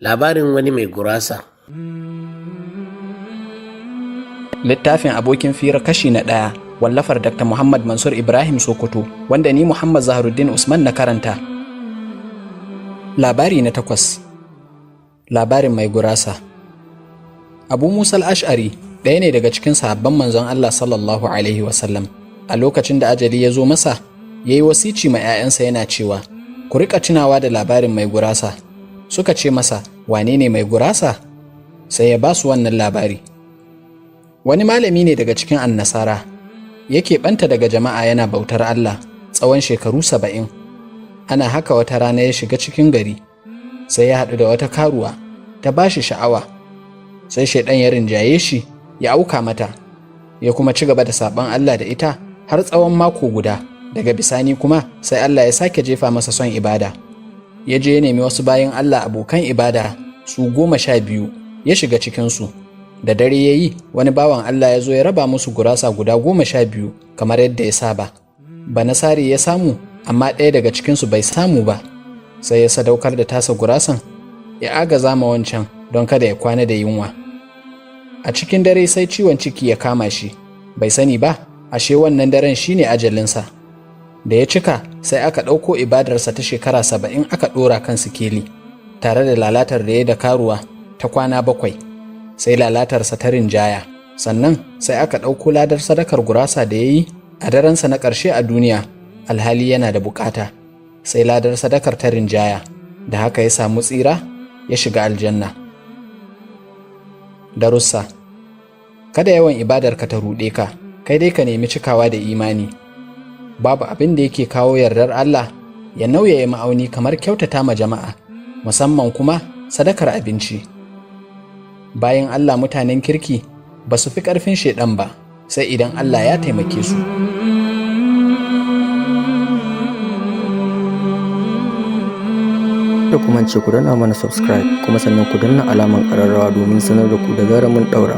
Labarin wani mai gurasa. Littafin Abokin Fira kashi na 1, wallafar Dr. Muhammad Mansur Ibrahim Sokoto, wanda ni Muhammad Zaharuddin Usman na karanta. Labari na 8. Labarin mai gurasa. Abu Musa al-Ash'ari ɗaya ne daga cikin sahabban manzon Allah sallallahu alaihi wasallam. A lokacin da ajali ya zo masa, ya yi wasici ma 'ya'yansa yana cewa, "Ku riƙa tunawa da labarin mai gurasa." Suka ce masa, "Wane ne mai gurasa?" Sai ya ba su wannan labari. Wani malami ne daga cikin Annasara, yake ɓanta daga jama'a yana bautar Allah tsawon shekaru 70. Ana haka wata rana ya shiga cikin gari, sai ya haɗu da wata karuwa ta ba shi sha'awa, sai shaiɗan ya rinjaye shi ya auka mata, ya kuma ci gaba da saɓon Allah da ita har tsawon mako guda. Daga bisani kuma sai Allah ya sake jefa masa son ibada. Ya je ya nemi wasu bayan Allah abokan ibada su 12, ya shiga cikinsu. Da dare ya yi, wani bawan Allah ya zo ya raba musu gurasa guda 12 kamar yadda ya saba. Banasari ya samu, amma ɗaya daga cikinsu bai samu ba. Sai ya sadaukar da tasa gurasan ya agaza ma wancan don kada ya kwana da yunwa. A cikin dare sai ciwon ciki ya kama shi, bai sani ba, ashe wannan daren shine ajalinsa. Da ya cika, sai aka ɗauko ibadarsa ta shekara 70 aka ɗora kan sikeli, tare da lalatar da ya da karuwa ta kwana 7. Sai lalatarsa ta rinjaya. Sannan sai aka ɗauko ladar sadakar gurasa da ya yi a darensa na ƙarshe a duniya, alhali yana da bukata. Sai ladar sadakar ta rinjaya, da haka ya samu tsira ya shiga aljanna. Darussa: Kada yawan ibadarka ta ruɗe ka, kai dai ka nemi cikawa da imani. Babu abin da yake kawo yardar Allah ya nauyaya ma'auni kamar kyautata ma jama'a, musamman kuma sadakar abinci. Bayan Allah mutanen kirki ba su fi ƙarfin shaiɗan ba, sai idan Allah ya taimake su. Da kuma ce ku danna mana subscribe, kuma sannan ku danna alamar ƙararrawa domin sanar da ku da zarar mun ɗaura.